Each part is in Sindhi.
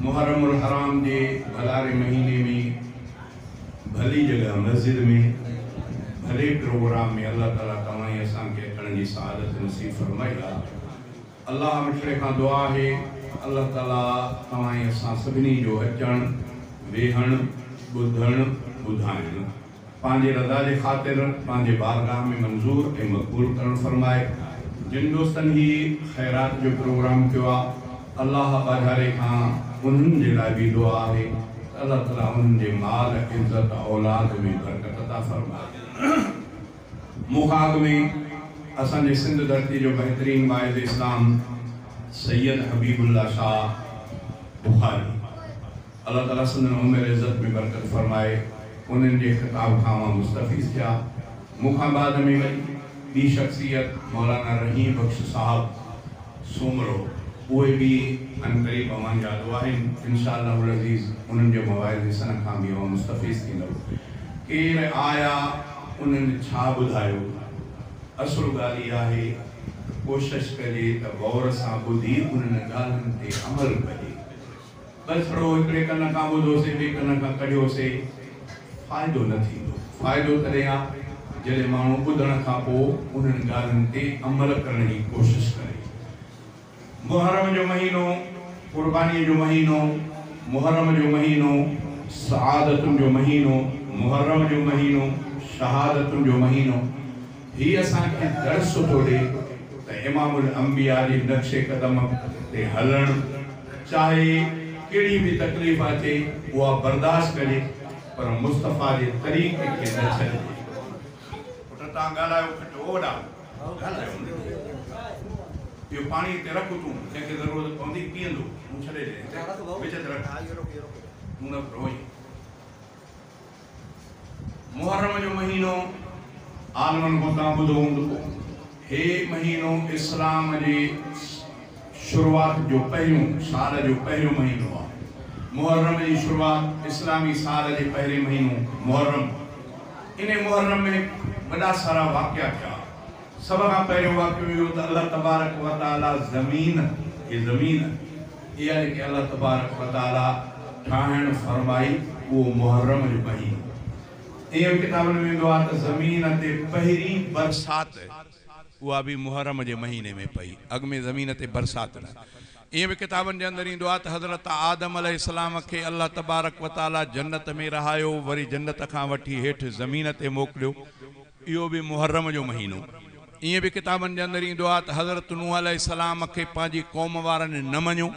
محرم الحرام جي ڀلاري مهيني ۾ ڀلي جڳهه مسجد ۾ ڀلي پروگرام ۾ الله تعالي توهان ۽ اسان کي اچڻ جي سعادت نصيب فرمائي آ. الله مٺڙي کان دعا آهي ته الله تعالي توهان ۽ اسان سڀني جو اچڻ، ويهڻ، ٻڌڻ، ٻڌائڻ پنهنجي رضا جي خاطر پنهنجي بارگاهه ۾ منظور ۽ مقبول ڪرڻ فرمائي. جن دوستن هي خيرات جو پروگرام ڪيو آ الله ٻاجهاري کان انهن جي لاء به دعا آهي ته الله تعالي انهن جي مال، عزت، اولاد ۾ برڪت عطا فرمائي. مون کان اڳ ۾ اسان جي سنڌ ڌرتي جو بهترين واعظ اسلام سيد حبيب الله شاهه بخاري الله تعالي سندن عمر عزت ۾ برڪت فرمائي انهن جي خطاب کان اوهان مستفيض ٿيا. مون کان بعد ۾ وري ٻي شخصيت مولانا رحيم بخش صاحب سومرو اهي به عنقريب اوهان جي آڏو آهن انشاء الله العزيز انهن جي مواعظ حسنه کان به اوهان مستفيض ٿيندؤ. ڪير آيا انهن ڇا ٻڌايو؟ اصل ڳالهه اها آهي ته ڪوشش ڪجي ته غور سان ٻڌي انهن ڳالهين تي عمل ڪجي. بس ڇڙو هڪڙي ڪن کان ٻڌوسي ٻئي ڪن کان ڪڍيوسي فائدو نه ٿيندو. فائدو تڏهن آ جڏهن ماڻهو ٻڌڻ کان پوء انهن ڳالهين تي عمل ڪرڻ جي ڪوشش ڪري. محرم جو مهينو قربانيء جو مهينو، محرم جو مهينو سعادتن جو مهينو، محرم جو مهينو شهادتن جو مهينو. هي اسان کي درس ٿو ڏي ته امام الانبياء جي نقش قدم تي هلڻ چاهي ڪهڙي به تڪليف اچي اها برداشت ڪجي پر مصطفيٰ جي طريقي کي نه ڇڏجي. پٽ تان ڳالهايو کٽ او وڏا ڳالهايو نه اهو پاڻي هتي رک تون جنهن کي ضرورت پوندي پيئندو تون ڇڏي ڏي هتي وچ تي رک تون نه روئين. محرم جو مهينو عالمن کان توهان ٻڌو هوندو هي مهينو اسلام جي شروعات جو پهريون سال جو پهريون مهينو آهي. محرم جي شروعات اسلامي سال جي پهرين مهينو محرم. انهي محرم ۾ وڏا سارا واقعا ٿيا. سڀ کان پهريون واقعو اهو ته الله تبارڪ و تعالي زمين، هي زمين، اها جيڪي الله تبارڪ و تعالي ٺاهڻ فرمائي اهو محرم جو مهينو. ائين به ڪتابن ۾ ايندو آهي ته زمين تي پهرين برسات اها به محرم جي مهيني ۾ پئي، اڳ ۾ زمين تي برسات نه. ائين به ڪتابن جي اندر ايندو آهي ته حضرت آدم عليه السلام کي الله تبارڪ و تعالي جنت ۾ رهايو وري جنت کان وٺي هيٺ زمين تي موڪليو اهو به محرم جو مهينو. ائين به ڪتابن جي اندر ايندو آهي ته حضرت نوح عليه السلام کي پنهنجي قوم وارن نه مڃيو.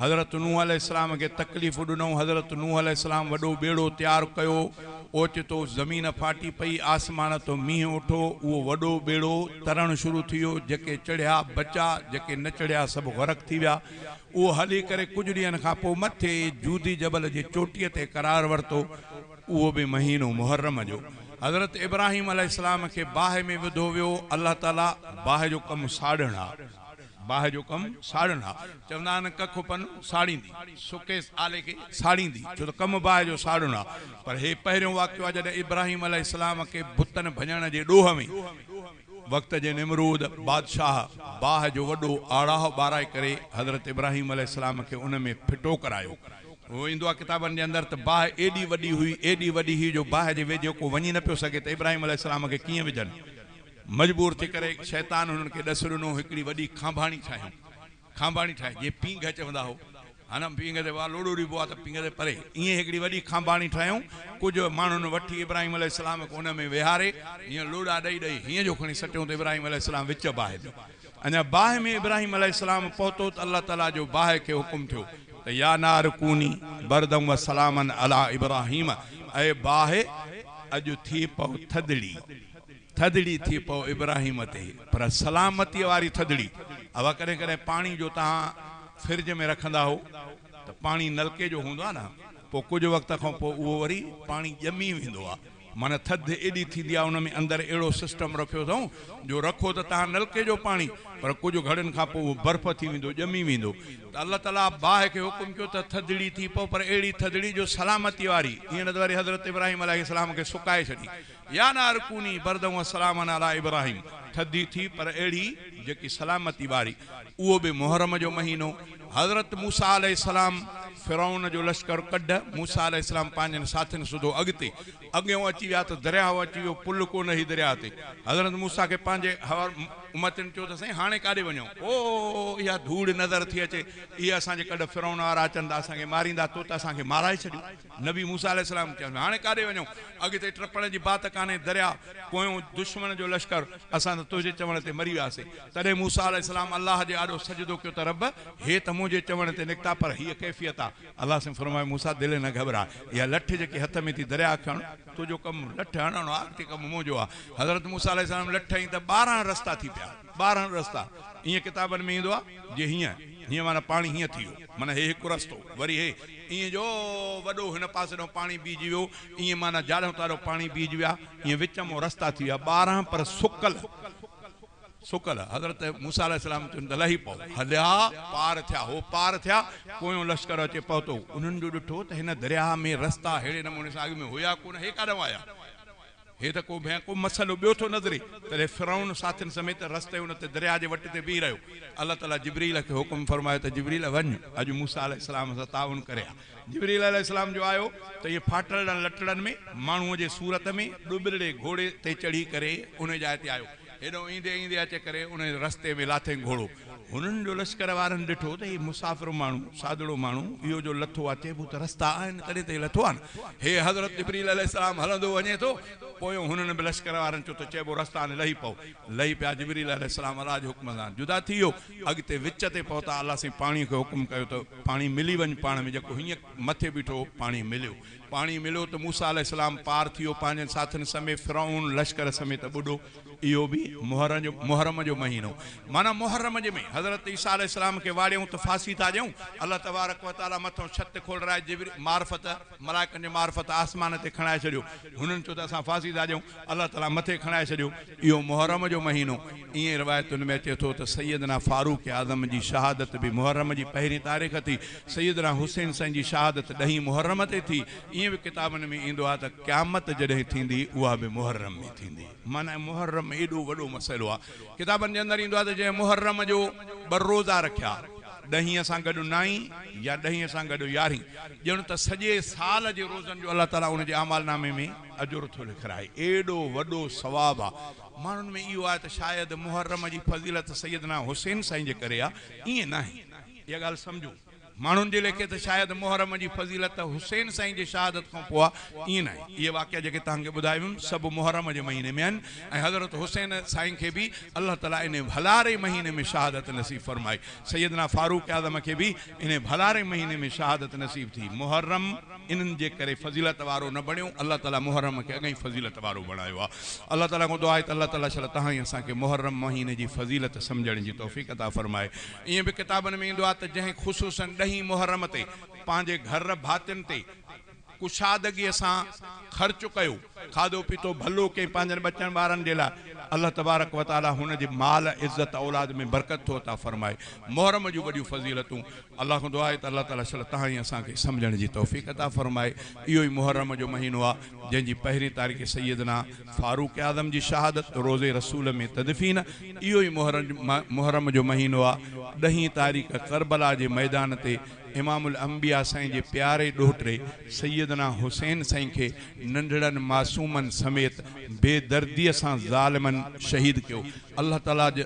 حضرت نوح عليه السلام کي تڪليفون ڏنائون. حضرت نوح عليه السلام وڏو ٻيڙو تيار ڪيو. اوچتو زمين ڦاٽي پئي، آسمان تان مينهن اٺو، اهو وڏو ٻيڙو ترڻ شروع ٿي ويو، جيڪي چڙهيا بچا، جيڪي نه چڙهيا سڀ غرق ٿي ويا. اهو هلي ڪري ڪجهه ڏينهن کان پوء مٿي جودي جبل جي چوٽيء تي قرار ورتو. اهو به مهينو محرم جو. حضرت ابراهيم عليه السلام کي باهه ۾ وڌو ويو، الله تعاليٰ باهه جو ڪم ساڙڻ آ، باهه جو ڪم ساڙڻ آ، چوندا آهن ڪک پن ساڙيندي، سڪي آلي کي ساڙيندي، ڇو ته ڪم باهه جو ساڙڻ آ، پر هي پهريون واقعو آ جڏهن ابراهيم عليه السلام کي بتن ڀڃڻ جي ڏوهه ۾. وقت جي نمرود بادشاهه باهه جو وڏو آڙاهه ٻارائي ڪري حضرت ابراهيم عليه السلام کي ان ۾ ڦٽو ڪرايو. اهو ايندو آهي ڪتابن جي اندر ته باهه ايڏي وڏي هئي، ايڏي وڏي هئي جو باهه جي ويجهو ڪو وڃي نه پيو سگهي ته ابراهيم عليه السلام کي ڪيئن وجهن. مجبور ٿي ڪري شيطان هنن کي ڏس ڏنو، هڪڙي وڏي کانڀاڻي ٺاهيائون. کانڀاڻي ٺاهي، جيئن پينگهه چوندا هو. ها نه پينگهه تي واهه لوڏو ڏبو آهي ته پينگهه تي پري ائين هڪڙي وڏي کانڀاڻي ٺاهيائون، ڪجهه ماڻهن وٺي ابراهيم عليه السلام کي ان ۾ ويهاري هيئن لوڏا ڏئي ڏئي هيئن جو کڻي سٽيون ته ابراهيم عليه السلام وچ باهه ۾. اڃا باهه ۾ ابراهيم عليه السلام پهتو ته الله تعاليٰ جو باهه کي حڪم ٿيو ته يا نار ڪوني بردا و سلاما علي ابراهيم اي باهه اڄ ٿي پئو ٿڌڙي. ٿڌڙي ٿي پئو ابراهيم تي پر سلامتيء واري ٿڌڙي. اها ڪڏهن ڪڏهن پاڻي جو توهان فرج ۾ رکندا هو ته پاڻي نلڪي جو هوندو آهي نه پوء ڪجهه وقت کان پوء اهو وري پاڻي ڄمي ويندو آهي معنيٰ ٿڌ ايڏي ٿيندي آهي ان ۾ اندر اهڙو سسٽم رکيو اٿئون جو رکو ته توهان نلڪي جو پاڻي پر ڪجهه گهڙين کان پوء اهو برف ٿي ويندو ڄمي ويندو ته الله تعاليٰ باهه کي حڪم ڪيو ته ٿڌڙي ٿي پئو پر اهڙي ٿڌڙي جو سلامتي واري ائين نه ته وري حضرت ابراهيم عليه السلام کي سڪائي ڇڏي. يا نار ڪوني بردا و سلاما علي ابراهيم ٿڌي ٿي پر اهڙي جيڪي سلامتي واري. اهو به محرم جو مهينو. حضرت موسيٰ عليه السلام فرعون جو لشڪر ڪڍ، موسيٰ عليه السلام پنهنجن ساٿين سوڌو اڳتي، اڳيئون اچي ويا ته درياهه اچي ويو، پل ڪو نه هي درياهه تي. حضرت موسيٰ کي پنهنجي امتين چيو ته سائين هاڻي ڪاڏي وڃون؟ او اها ڌوڙ نظر ٿي اچي، اهي اسان جي ڪڍ فرعون وارا اچن ته اسان کي ماريندا، تو ته اسان کي مارائي ڇڏيو. نبي موسيٰ عليه السلام چيو هاڻي ڪاڏي وڃون؟ اڳتي ٽپڻ جي بات ڪانهي، درياهه، پويون دشمن جو لشڪر، اسان ته تنهنجي چوڻ تي مري وياسين. تڏهن موسيٰ عليه السلام الله جي آڏو سجدو ڪيو ته رب! هي ته منهنجي چوڻ تي نڪتا پر هيء ڪيفيت آ. الله سائين فرمايو، موسيٰ دل نه گهٻراء، اها لٺ جيڪي هٿ ۾ ٿي درياهه کڻ، تنهنجو ڪم لٺ هڻڻ آ، اڳتي ڪم منهنجو آ. حضرت موسيٰ عليه السلام لٺ هنئي ته 12 رستا ٿي پيا، 12 رستا. ائين ڪتابن ۾ ايندو آ، جي هيئن، هيئن معنيٰ پاڻي هيئن ٿي ويو، معنيٰ هي هڪ رستو، وري هي، ائين جو وڏو هن پاسي ڏانهن پاڻي بيهجي ويو، ائين معنيٰ جاڏهون تاڏهون پاڻي بيهجي ويا، ائين وچ مان رستا ٿي ويا، 12 پر سڪل. سڪل. حضرت موسيٰ عليه السلام چون ته لهي پئو. هليا، پار ٿيا. هو پار ٿيا، پويون لشڪر اچي پهتو. انهن جو ڏٺو ته هن درياهه ۾ رستا ههڙي نموني سان اڳ ۾ هيا ڪونه، هي ڪاڏانهن آيا؟ هي ته ڪو ڀيان ڪو مسئلو ٻيو ٿو نظري. تڏهن فرعون ساٿين سميت رستي ان تي درياهه جي وٽ تي بيهي رهيو. الله تعاليٰ جبرئيل کي حڪم فرمايو ته جبرئيل وڃ، اڄ موسيٰ عليه السلام سان تعاون ڪري آ. جبرئيل عليه السلام جو آيو ته اهي ڦاٽلڙن لٽڙن ۾ ماڻهوء جي صورت ۾ ڏٻرڙي گهوڙي تي چڙهي ڪري انهي جاء تي آيو. هيڏانهن ايندي ايندي اچي ڪري انهي رستي ۾ لاٿئين گهوڙو. هنن جو لشڪر وارن ڏٺو ته هي مسافر ماڻهو، سادڙو ماڻهو، اهو جو لٿو آ، چئبو ته رستا آهن تڏهن ته هي لٿو آ نه. هي حضرت جبرئيل عليه السلام هلندو وڃي ٿو، پويون هنن به لشڪر وارن چيو ته چئبو رستا آهن لهي پئو. لهي پيا جبرئيل عليه السلام الله جي حڪم سان جدا ٿي ويو. اڳتي وچ تي پهتا، الله سائين پاڻي کي حڪم ڪيو ته پاڻي ملي وڃ پاڻ ۾، جيڪو هيئن مٿي بيٺو هو، پاڻي مليو. پاڻي مليو ته موسيٰ عليه السلام پار ٿي ويو پنهنجن ساٿين سميت، فرعون لشڪر سميت ٻڏو. اهو به محرم جو مهينو معنيٰ محرم جي ۾ حضرت عيسيٰ عليه السلام کي واڙيائون ته ڦاسي ٿا ڏيون، الله تبارڪ و تعاليٰ مٿئون ڇت کولرائي جبريل معرفت ملائڪن جي معرفت آسمان تي کڻائي ڇڏيو. هنن چيو ته اسان ڦاسي ٿا ڏيون، الله تعاليٰ مٿي کڻائي ڇڏيو. اهو محرم جو مهينو. ائين روايتن ۾ اچي ٿو ته سيدنا فاروق اعظم جي شهادت به محرم جي پهرين تاريخ ٿي. سيدنا حسين سائين جي شهادت ڏهين محرم تي ٿي. ائين به ڪتابن ۾ ايندو آهي ته قيامت جڏهن ٿيندي اها به محرم ۾ ٿيندي. معنيٰ محرم ايڏو وڏو مسئلو آهي. ڪتابن جي اندر ايندو آهي ته جنهن محرم جو ٻه روزا رکيا، ڏهين سان گڏ نائين يا ڏهين سان گڏ يارهين، ڄڻ ته سڄي سال جي روزن جو الله تعاليٰ ان جي اعمال نامي ۾ اجر ٿو لکرائي. ايڏو وڏو ثواب آ. ماڻهن ۾ اهو آهي ته شايد محرم جي فضيلت سيدنا حسين سائين جي ڪري آ. ائين ناهي. اها ڳالهه سمجهو. ماڻهن جي ليکي ته شايد محرم جي فضيلت حسين سائين جي شهادت کان پوء آ. ائين ناهي. اهي واقعا جيڪي توهان کي ٻڌايا ويم سڀ محرم جي مهيني ۾ آهن ۽ حضرت حسين سائين کي به الله تعاليٰ انهي ڀلاري مهيني ۾ شهادت نصيب فرمائي. سيدنا فاروق اعظم کي به انهي ڀلاري مهيني ۾ شهادت نصيب ٿي. محرم. انهن جي ڪري فضيلت وارو نه بڻيو، الله تعالي محرم کي اڳئين فضيلت وارو بڻايو آهي. الله تعالي کان دعا آهي ته الله تعالي شل توهان ۽ اسان کي محرم مهيني جي فضيلت سمجهڻ جي توفيق عطا فرمائي. ائين به ڪتابن ۾ ايندو آهي ته جنهن خصوصاً ڏهين محرم تي پنهنجي گهر ڀاتين تي ڪشادگيء سان خرچ ڪيو، کاڌو پيتو ڀلو ڪيائين پنهنجن ٻچن ٻارن جي لاء، الله تبارڪ و تعالي هن جي مال، عزت، اولاد ۾ برڪت ٿو عطا فرمائي. محرم جون وڏيون فضيلتون. الله کان دعا آهي ته الله تعالي شل توهان ۽ اسان کي سمجهڻ جي توفيق عطا فرمائي. اهو ئي محرم جو مهينو آهي جنهن جي پهرين تاريخ سيدنا فاروق اعظم جي شهادت، روضي رسول ۾ تدفين، اهو ئي محرم جو مهينو آهي ڏهين تاريخ ڪربلا جي ميدان تي امام الانبياء سائين جي پياري ڏوهٽي سيدنا حسين سائين کي ننڍڙن معصومن سميت بي درديء سان ظالمن شهيد ڪيو. الله تعاليٰ جي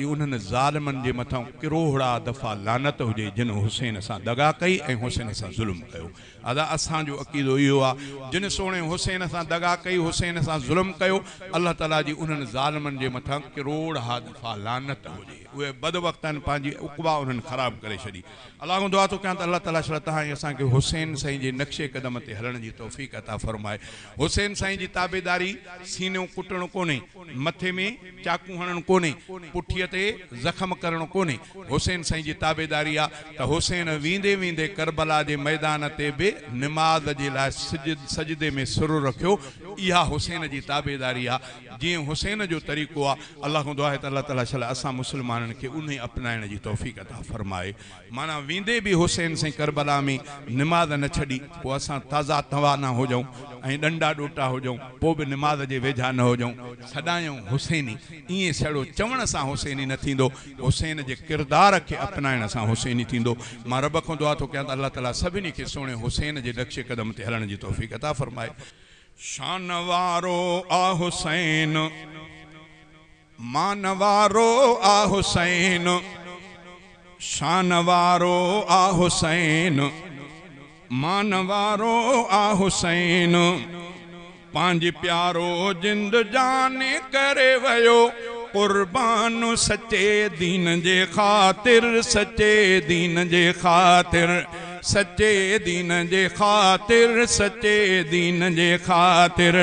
انهن ظالمن جي مٿان ڪروڙها دفعا لعنت هجي جن حسين سان دغا ڪئي ۽ حسين سان ظلم ڪيو. ادا اسان جو عقيدو اهو آ جن سهڻي حسين سان دغا ڪئي حسين سان ظلم ڪيو الله تعاليٰ جي انهن ظالمن جي مٿان ڪروڙها دفعا لعنت هجي. اهي بدبختن پنهنجي عقبيٰ انهن خراب ڪري ڇڏي. الله کان دعا ٿو ڪيان ته الله تعاليٰ شل توهان ۽ اسان کي حسين سائين جي نقش قدم تي هلڻ جي توفيق عطا فرمائي. حسين سائين جي تابعداري سينو ڪٽڻ ڪونهي، مٿي ۾ چاقو هڻڻ ڪونهي، پٺيء تي زخم ڪرڻ ڪونهي. حسين سائين جي تابعداري آ ته حسين ويندي ويندي ڪربلا جي ميدان تي به نماز جي لاء سجدي ۾ سر رکيو. اها حسين جي تابعداري آ. جيئن حسين جو طريقو آ. الله کان دعا آهي ته الله تعالي شل اسان مسلمانن کي انهي اپنائڻ جي توفيق عطا فرمائي. معنيٰ ويندي به حسين سائين ڪربلا ۾ نماز نه ڇڏي پوء اسان تازا توانا هجون ۽ ڏنڊا ڏوٽا هجون پوءِ به نماز جي ويجها نه هجون سڏايون حسيني ائين ڇڙو چوڻ سان حسيني نه ٿيندو हुसैन जे किरदार खे अपनाइण सां हुसैनी थींदो। मां रब खां दुआ थो कयां त अलाह ताला सभिनी खे सुहिणे हुसैन जे नक्शे कदम ते हलण जी तौफ़ीक़ अता फ़रमाए। शान वारो आ हुसैन मान वारो आ हुसैन शान वारो आ हुसैन मान वारो आ हुसैन पंहिंजी प्यारो जिंद जान करे वियो कुर्बान सचे दीन जे ख़ातिर सचे दीन जे ख़ातिर सचे दीन जे ख़ातिर सचे दीन जे ख़ातिर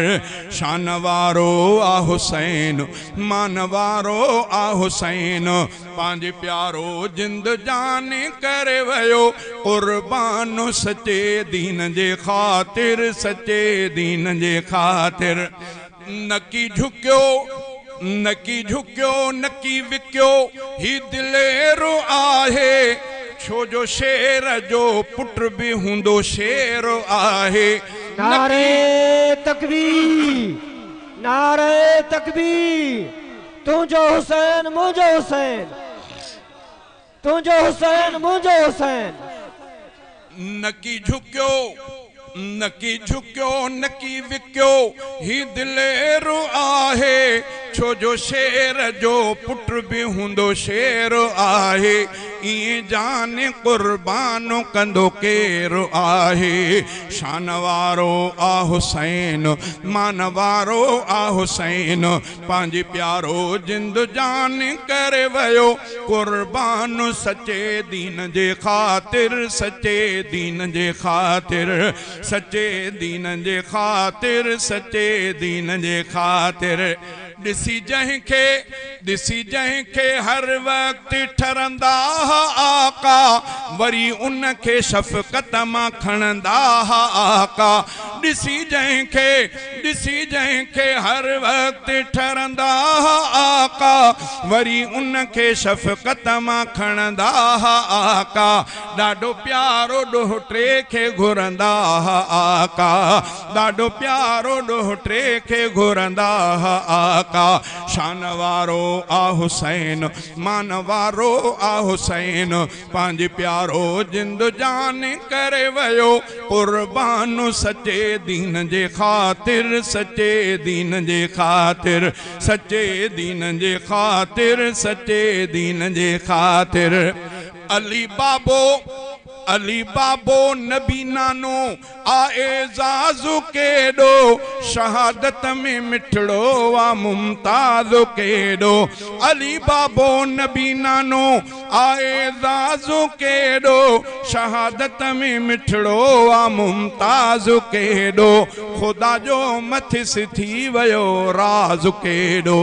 शान वारो आ हुसैन मान वारो आ हुसैन पंहिंजी प्यारो जिंद जान करे वियो कुर्बान सचे दीन जे ख़ातिर सचे दीन जे ख़ातिर नकी झुकियो नकी झुकियो नकी विकियो ही दिलेरो आहे छो जो शेर जो पुट बि हूंदो शेर आहे। नारे तकबीर नारे तकबीर तुंहिंजो हुसैन मुंहिंजो हुसैन तुंहिंजो हुसैन मुंहिंजो हुसैन। नकी झुकियो नकी झुकियो नकी विकियो ही दिलेरो आहे छो जो शेर जो पुट बि हूंदो शेर आहे ईअं जान कुर्बान कंदो केरु आहे। शान वारो आ हुसैन मान वारो आ हुसैन पंहिंजी प्यारो जिंद जान करे वियो कुर्बान सचे दीन जे ख़ातिर सचे दीन जे ख़ातिर सचे दीन जे ख़ातिर सचे दीन जे ख़ातिर। ॾिसी जंहिंखे हर वक़्तु ठरंदा हा आका वरी उनखे शफ़क़त मां खणंदा हा आका। ॾिसी जंहिंखे हर वक़्तु ठरंदा हा आका वरी उनखे शफ़क़त मां खणंदा हा आका। ॾाढो प्यारो ॾोहटे खे घुरंदा हा आका ॾाढो प्यारो ॾोहटे खे घुरंदा हा आका। शान वारो आ हुसैन मान वारो आ हुसैन पंहिंजी प्यारो जिंद जान करे वियो कुर्बान सचे दीन जे ख़ातिर सचे दीन जे ख़ातिर सचे दीन जे ख़ातिर सचे दीन जे ख़ातिर। अली बाबो नबी नानो आ एज़ाज़ केॾो शहादत में मिठड़ो आ मुमताज़ केॾो। अली बाबो नबी नानो आ एज़ाज़ केॾो शहादत में मिठड़ो आ मुमताज़ केॾो। ख़ुदा जो मथिस थी वियो राज़ केॾो।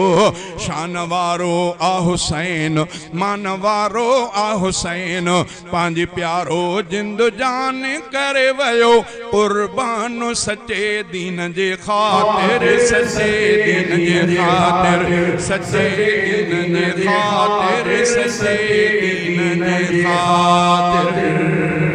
शान वारो आ हुसैन मान वारो आ हुसैन पंहिंजी प्यारो जिंद जान करे वियो कुर्बान सचे दीन जे ख़ातिर सचे दीन जे ख़ातिर सचे दीन जे ख़ातिर सचे दीन जे ख़ातिर।